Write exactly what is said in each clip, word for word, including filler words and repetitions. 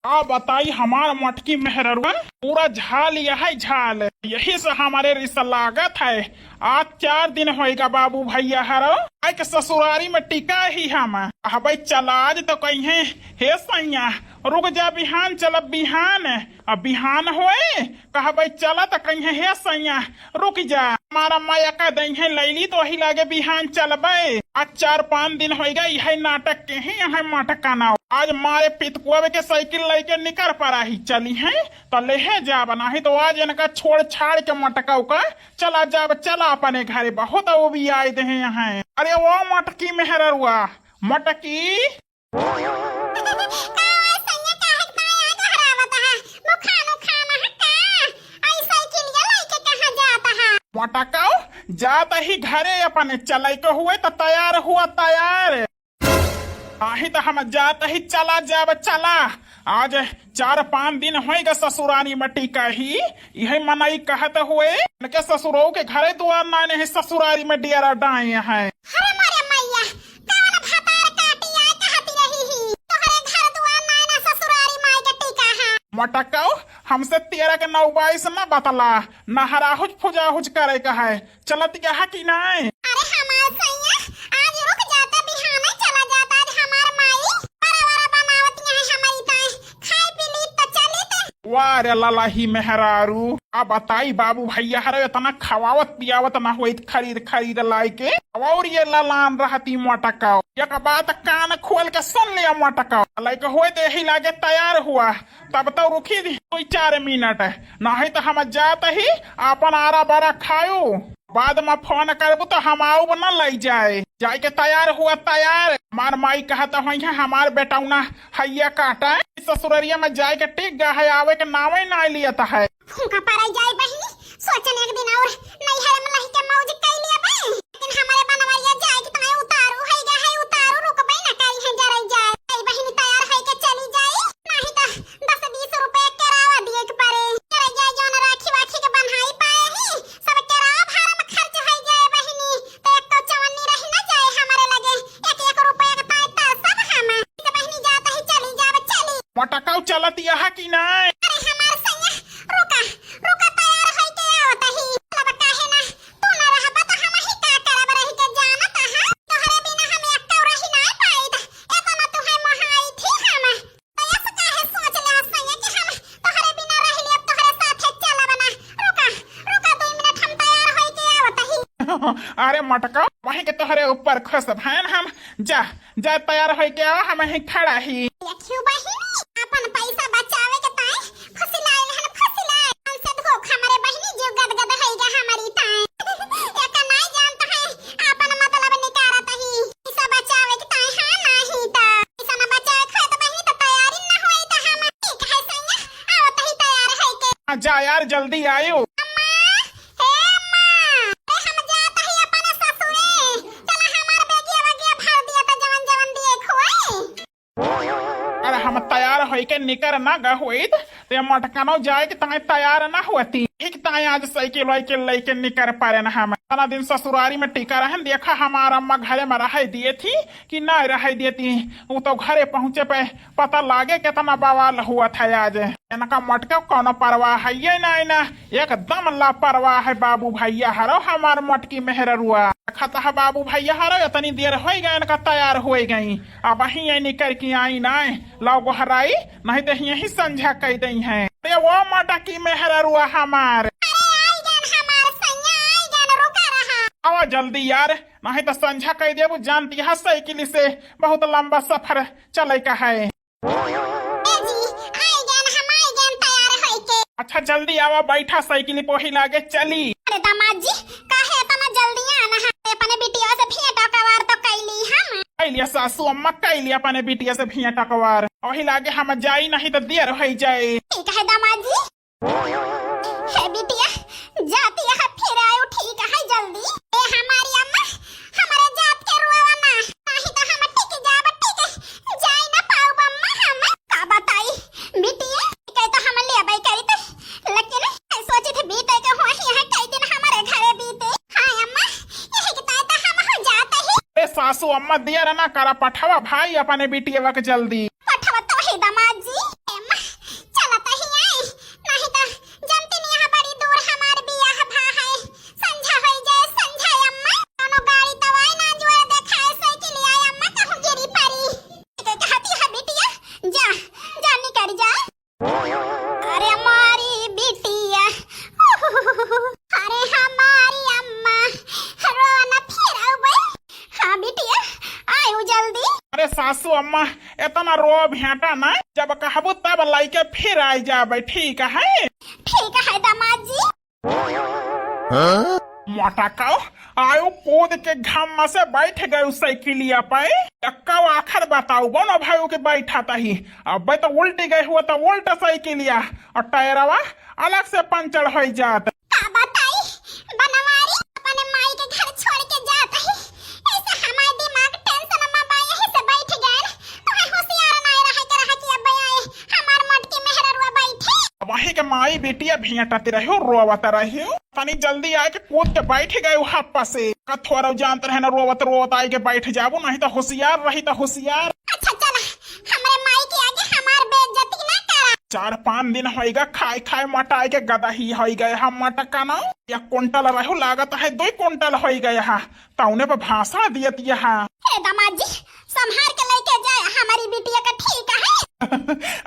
का बताई हमार मोटकी मेहररुआ, पूरा झाल यही झाल, यही से हमरे रिस लागत है। आज चार दिन होइगा बाबू भइया हरो, आइके ससुरारी में टिका ही हम। कहबै चल आज तो कहिहैं, हे सैया रुक जा, बिहान चलब बिहान। अब बिहान होए कहबै चल त कहिहैं, हे सैया रुक जा, हमार अम्मा यका दइहैं लैली तो वही लागे बिहान चलबै। आज चार पाँच दिन होइगा यही नाटक के ही यहाँ मटकाना। आज मारे पितकुआ के साइकिल लइके निकर परा ही चलिहैं तो लेहे जाब, नाहीं तो आज इनका छोड़ छाड़ के मटकउ का चला जाब, चला अपने घरे, बहुत उबियाइ देहे यहाँ। अरे वो मोटकी मेहररुआ, मोटकी। का है सैया, काहे के बाया गोहरावत हा? मुखान उखान है का? आई साइकिलिया लइके कहाँ जात हा? मोटकउ, जात ही घरे अपने, चलै के हुए त तैयार हुआ, तैयार। आही त हम जात ही, चला जाब, चला। आज चार पाँच दिन होइगा ससुरारी में टिका ही, इहे मनई कहत हुए, इनके ससुरऊ के घरे दुआर नाने है, ससुरारी में डेरा डाए हैं। अरे मोरे मैया, कौन भतार काटी आए कहती रही ही? तोहरे घर दुआर नाने ससुरारी माई के टिका है। मोटकउ, हमसे तेरह के नौ बाईस न बतला, नहराहुज फुजाहुज करे का है। चलत गया कि नाय? अरे हमार सैया, आज रुक जाता, बिहाने चला जाता। आज हमार माई बड़ा बड़ा बनावत यहाँ हमारी ताई खाए पी ली तो चली तो। वाह रे ललाही मेहरारू, अब बताई बाबू भइया हरे इतना खवावत पियावत ना होइत खरीद खरीद लाई के, और ये ललान रहती मोटकउ। एक बात कान खोल के सुन लिया मोटकउ, लइके होइत यही लागे तैयार हुआ, तब तो रुकी दी कोई चार मिनट, नाहीं तो हम जात ही आपन आरा बारा खायू, बाद में फोन करबू तो हम आऊब न लई जाए। जाए के तैयार हुआ, तैयार। हमार माई कहत होइहैं हमार बेटौना हइया काटा, ससुररिया में जाए के टिक गा है, आवे के नावे ना लियत है। फूंका पराई जाए बहिनी, सोचन एक दिन और नैहर में रह के मौज कई लिया बे। लेकिन हमारे बनवरिया जाए कि तुम्हें उतारू है गा है, उतारू रुकबे न करी है, जरई जाए। ए बहिनी तैयार है के चली जाए, नाहीं तो दस बीस रुपए किरावा दिए के पड़े। जरई जाए जौन राखी वाखी के बन्हाई पाए ही, सब किरावा भाड़ा में खर्च है जाए बहिनी। तो एक तो चवन्नी रही न जाए हमारे लगे, एक एक रुपया के ताई तरसब हम। तो बहिनी जात ही चली जाब, चली। मोटकउ चलत यहा कि नाय? अरे हमार सैया, रुका, रुका, तैयार होइके आवत ही। अब काहे ना, तू ना रहबा त हम ही का करब रहि के जानत हा। तोहरे बिना हम एक्को रहि नाय पाइत। एतना तू है मोहाई थी हम। तो ऐसे काहे सोच ले सैया कि हम तोहरे बिना रहि लेब, तोहरे साथे चलब ना। रुका, रुका, दो मिनट हम तैयार होइके आवत ही। अरे मोटकउ, वहीं के तोहरे ऊपर खुश भएन हम। जा, जा तैयार होइके आवा, हम यहीं खड़ा ही। देखियो बहिनी, आपन पैसा बचावे के ताई फुसिलाइल हन, फुसिलाइल। हमसे धोखा मारे बहिनी, जीव गदगद होइगा हमारी ताई। एका नाई जानत है, आपन मतलब निकारत ही। पैसा बचावे के ताई, हाँ, नाहीं त। पैसा न बचावे के होए त बहिनी, त तैयारी न होई त हम। ठीक है सैया, आवत ही तैयार होइके। हाँ, जा यार, जल्दी आयो। अम्मा, हे अम्मा, ए, हम जात ही अपने ससुरे। चला हमार बेगिया वगिया भर दिया त जवन जवन दिए खोए। अरे हम तैयार होइके निकर ना ग होइत, ते मोटकनो जाए के ताई तैयार ना होती। एक ताई आज साइकिल वाइकिल लइके निकर परेन हम। इतना दिन ससुरारी में टिका रहन, देखा हमार अम्मा घरे में रहे दिए थी कि ना रहे दिए थी। वो तो घरे पहुँचे पे पता लागे कितना बवाल हुआ था आज। इनका मोटका कौनो परवाह है ये ना, ना, एकदम लापरवाह है बाबू भइया हरो हमार मोटकी मेहररुआ। देखत है बाबू भइया हरो, इतनी देर होइ गई इनका तैयार होइ गई, अबहीं ये निकर के आई ना, लाओ गोहराई, नाहीं तो यहीं संझा कई दइहैं। अरे वो मोटकी मेहररुआ हमार। अरे आई गन हमार सैया, आई गन, रुका रहा। आवा जल्दी यार, नाहीं तो संझा कई देबू, जानती है साइकिल से बहुत लंबा सफर चले का है। ए जी, आई गन, हम आई गन तैयार होइके। अच्छा, जल्दी आवा, बैठा साइकिल पे, ओही लागे चली। अरे दामाद जी, काहे इतना जल्दी आना है? अपने बिटिया से भेंट अकवार तो कैली हम। कैलिया सासू अम्मा, कैलिया अपने बिटिया से भेंट अकवार। ओही लागे हम जाई, नहीं तो देर होइ जाए। ठीक है दामाद जी। हे बिटिया, जाती है, फिर आयो, ठीक है, जल्दी। ए हमारी अम्मा, हमारे जात के रुआवा ना, नाही तो हम टिक जाब, टिक जाई ना पाउब अम्मा हम। का बताई बिटिया, कहे तो हम लेबै करी तो, लेकिन सोची थी बीते के हुआ ही है, कई दिन हमारे घरे बीते। हाँ अम्मा, यही के ताई तो हम हो जाते ही। ए सासू अम्मा, देर ना करा, पठावा भाई अपने बिटिया के जल्दी। पठवा तो ही दामाद जी। ए माँ, रो भेंटा ना, जब कहबू तब लइके फिर आइ जाबे, ठीक है? ठीक है दामाद जी। मोटकऊ, आयो कूद के घाम से बैठ गयो साइकिलिया पे। एक्का आखर बताओ, बोनो भाई के बैठा तही। अबे तो उल्टी गए हुआ तो उल्टा साइकिलिया और टायरवा अलग से पंचर हो जात। का बताई, बनवारी अपने माई के घर छोड़ के जात ही। ऐसे हमार दिमाग टेंशन में बा, यही से बैठ गए। तुम्हें होशियार ना रहे के रहा कि अब आए हमार मोटकी मेहररुआ बैठी। वही के माई बिटिया भेंटत रहियो, रोवत रहियो। तनी जल्दी आए के कूद के बैठ गए हप्पा से। का थोड़ा जानत रहे ना, रोवत रोवत आए के बैठ जाबू, नहीं तो होशियार रही तो होशियार। अच्छा चला, हमरे माई के आगे हमार बेइज्जती ना करा। चार पाँच दिन होइगा खाए खाए मोटाए के गदही होई गए हा मोटकनो। एक कुंटल रहो लागत है, दो कुंटल होई गए हा। तौने पे भाषण दियत यहा। हे दामाद जी, संभार के लेके जाए हमारी बिटिया का, ठीक है?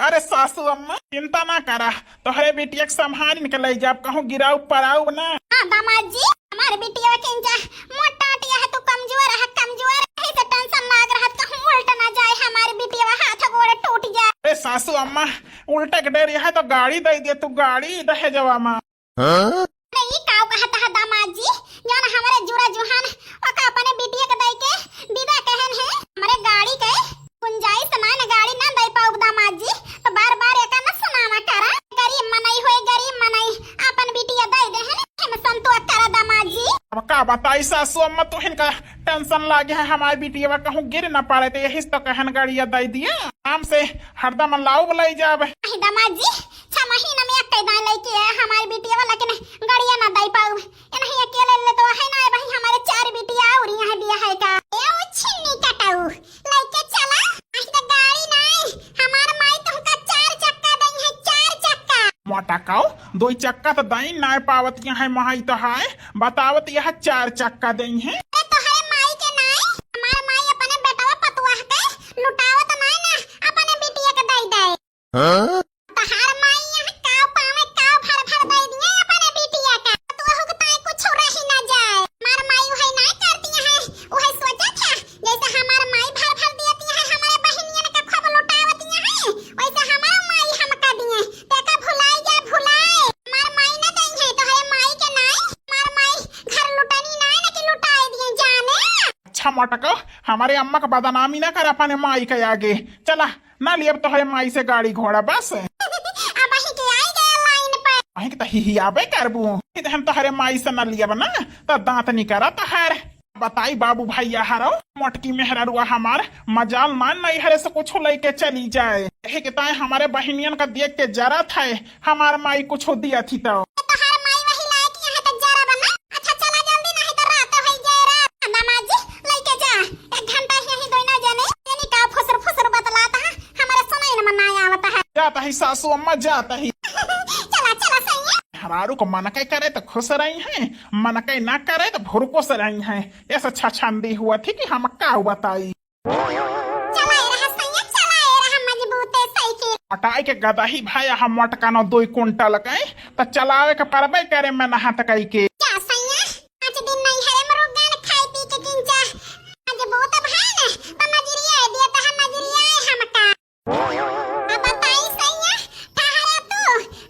अरे सासू अम्मा, चिंता ना करा, तोहरे बिटिया के संभाल के ले जाब, कहूँ गिराऊ पराऊ ना। हाँ दामाद जी, हमारे बिटिया के इंचा मोटा टिया है, तू कमजोर है, कमजोर है, से टेंशन लाग रहा, कहूँ उल्ट ना जाए हमारे बिटिया, हाथ गोड़ टूट जाए। अरे सासू अम्मा, उल्टे के डर यह तो गाड़ी दे दिया, तू गाड़ी दहेजवा मा। हाँ? अरे, ई काव कहत है दामाद जी, जौन हमरे जुरा जुहान ओका अपने बिटिया के दई के विदा कहन है। हमरे गाड़ी के गुंजाइश ना न, गाड़ी ना दई पाउब दामाद जी, तो बार बार एका न सुनावा करा। गरीब मनई होए, गरीब मनई, अपन बिटिया दई दे है, एमे संतोष करा दामाद जी। अब का बताई सासू अम्मा, तू हिनका टेंशन लागे है, हमारी बिटिया कहूँ गिर ना पड़े, तो यही से तो कहन गाड़िया दई दिया। आराम से हरदम लाउब लई जाब। अहि दामाद जी, छह महीना में एक दाई लइके है हमारी बिटिया, लेकिन गड़िया ना दई पाऊ। ये नहीं अकेले ले तो है ना, भाई हमारे चार बिटिया और यहाँ बिया है का। ए ओ छिन्नी कटाऊ, लइके चला। आज तो गाड़ी नहीं, हमार माई तुमका चार चक्का दई है, चार चक्का। मोटकऊ, दो चक्का तो दई ना पावत यहाँ माई तो है, बतावत यह चार चक्का दई है। अरे तोहरे माई के नहीं, हमार माई अपने बेटवा पतुआ के लुटावत नहीं ना, अपने बिटिया के दई दे। हाँ? तहार माई यहाँ काव पावे, काव भर भर दे दिए अपने बिटिया का। तो वहु के ताई कुछ रही ना जाए। हमार माई वही ना करती है, वही सोचा था, जैसे हमार माई भर भर देती है, हमारे बहनियन का खूब लुटावती है, वैसे हमार माई हमका दिए। तेका भुलाई जा, भुलाई। हमार माई ना दई है, तोहरे माई के नाई, हमार माई घर लुटनी नाई, ना कि लुटाए दिए जाने। अच्छा मोटकऊ, हमारे अम्मा का बदनामी ना कर अपने माई के आगे। चला, ना लियब तोहरे माई से गाड़ी घोड़ा बस। अब वहीं के आई गया लाइन पर। वहीं के तो हिहियाबे करबू। कि हम तोहरे माई से ना लियब ना, तो दांत निकरा तोहर। बताई बाबू भैया हरो, मोटकी मेहररुआ हमार मजाल मान नहीं हरे से कुछ लेके चली जाए। यही के ताए हमारे बहिनियन का देख के जरत है, हमार माई कुछ दिया थी तो। तोहर माई वही लायक यहाँ तक जरा बना। अच्छा चला जल्दी, नहीं तो रात हो जाए रात। दामाद जी, लेके जा। एक घंटा यहीं दोनों जने, जनी का फुसर फुसर बतलाता है, हमारे सुनाई न मनाया आवता है। जाता ही सासू अम्मा, जाता ही। चला, चला सैया। हरारू को मन के करे तो खुश रही हैं, मन के ना करे तो भुरकुस रही हैं। ऐसा छछंदी हुआ थी कि हम का बताई। चला ए रहा सैया, चला ए रहा मजबूते साइकिल। मोटाई के गदही भाई हम मोटकनो दुई कुंटल के, त चलावे के परबे करे में नहात कई के। जा सैया, पाँच दिन नहीं हरे मरुगन खाए पी के किंचा। मजबूत भाई ने, त मजरिया दिया त हम मजरिया है हमका। अब बताई सैया, ठहरा तू,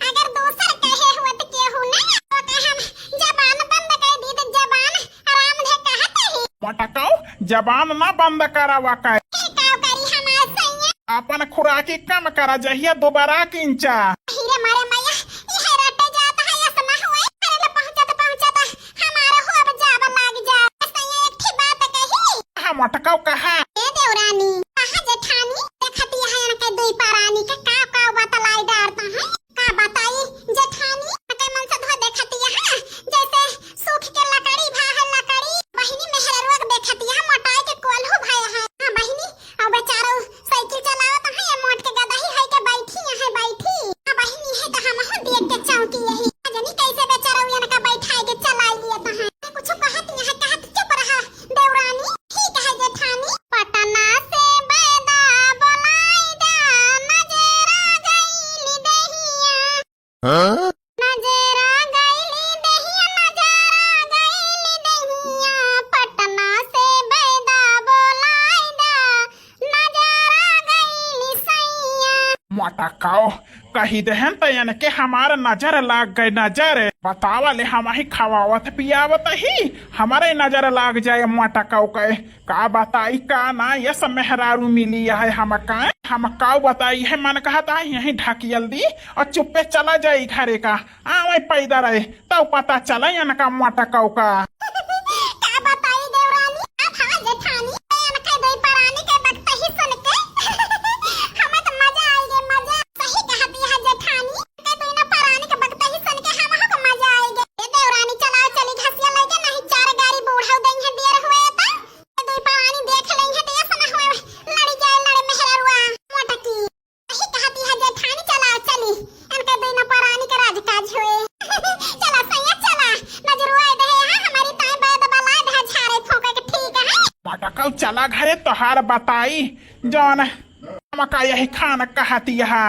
अगर दोसर कहे हुआ त केहू ना, तो कहे हम जबान बंद कर दी, त जबान आराम से कहत ही। मोटकऊ, जबान ना बंद करावा कर। ए, का करी हमार सैया? अपन खुराकी कम करा, जहिया दोबारा किंचा। हीरे मारे मैया, इहे रटे जात है, ऐसा ना हुए। अरे ले पहुंचत पहुंचत हमारा हो अब जाब लाग जा। सैया एक ठे बात कही। हाँ मोटकऊ कहा। ए देवरानी, कहा जेठानी, देखती है इनके दुई परानी के का का बतलाई डारता है। का बताई जेठानी, के मन से धो देखती है, जैसे सूख के लकड़ी भा है लकड़ी। बहिनी मेहररुआ के देखती है, मोटाई के कोल्हू भय है। हाँ बहिनी, और बेचारो साइकिल चलावत है, ये मोट के गदही है के बैठी है, बैठी। हाँ बहिनी है तो हम हो देख के चौंकी यही। जनी कैसे बेचारो इनका बैठाए के चलाई लिए तो है। कुछ कहत यहाँ कहत चुप रहा देवरानी। ठीक है जेठानी। काओ, कही देहन त इनके हमार नजर लाग गए, नजर। बतावा ले, हमही खवावत पियावत ही, हमरे नजर लाग जाए मोटकऊ के। का बताई का ना, ये सब मेहरारू मिली है हमका। हम काओ बताई है, मन कहत है यहीं ढकियल दी और चुप्पे चला जाई घरे का। आवे पैदा रहे, तब पता चला इनका मोटकऊ का। का बताई देवरानी, अब हाँ जेठानी, इनके दुई परानी के बकतही सुन के। हमें तो मजा आई गे, मजा। सही कहती है जेठानी, के दुई ना परानी के बकतही सुन के हम हो के मजा आई गे। ए देवरानी, चलाओ चली घसिया लेके, नहीं चार गारी बूढ़ा देंगे दियर हुए तो। ए दुई परानी देख लेंगे तो ऐसा ना हुए, लड़ी जाए, लड़े मेहररुआ मोटकी। सही कहती है जेठानी, चलाओ चली, इनके दुई ना परानी के राजकाज हुए। चला सैया चला, नजरुआ दे है हमारी ताई बैद बला दे झारे फूंके के, ठीक है। मोटकऊ चला घरे, तोहार बताई जौन हमका यही खान कहती है।